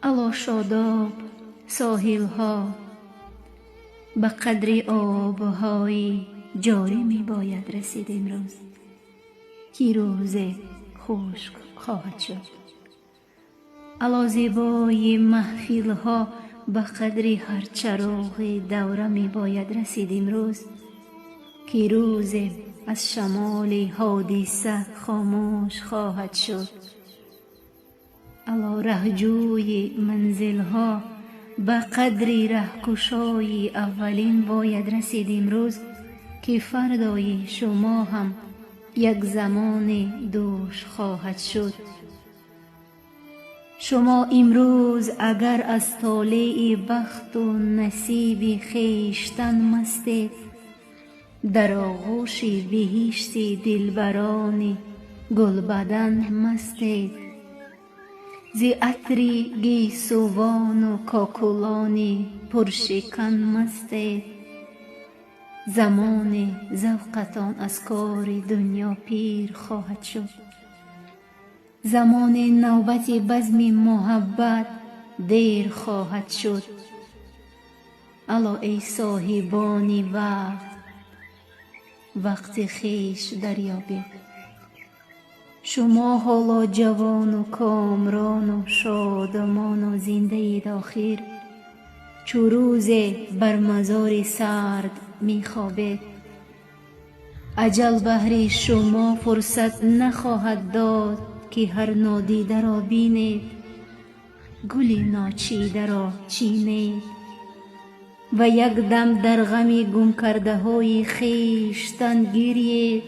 Ало шодоб соҳилҳо, ба қадри обҳои ҷорӣ мебояд расид имрӯз, ки рӯзе хушк хоҳад шуд. Ало зебои маҳфилҳо, ба қадри ҳар чароғи давра мебояд расид имрӯз, ки рӯзе аз шамоли ҳодиса хомӯш хоҳад шуд. Ало раҳҷӯи манзилҳо, ба қадри раҳкушои аввалин бояд расид имрӯз, ки фардои шумо ҳам як замоне дӯш хоҳад шуд. Шумо имрӯз агар аз толеи бахту насиби хештан мастед, дар оғӯши биҳишти дилбарони гулбадан мастед. Зи атри гесӯвону кокулони пуршикан мастед. Замоне завқатон аз кори дунё пир хоҳад шуд. Замоне навбати базми муҳаббат дер хоҳад шуд. Ало эй соҳибони вақт, вақти хеш дарёбед. Шумо ҳоло ҷавону комрону шодмону зиндаед. Охир чу рӯзе бар мазори сард мехобед, аҷал баҳри шумо фурсат нахоҳад дод, ки ҳар нодидаро бинед, гули ночидаро чинед ва як дам дар ғами гумкардаҳои хештан гирьед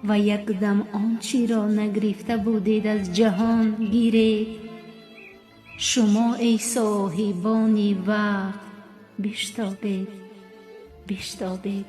ва як дам он чиро нагирифта будед аз ҷаҳон гиред. Шумо эй соҳибони вақт, биштобед, биштобед.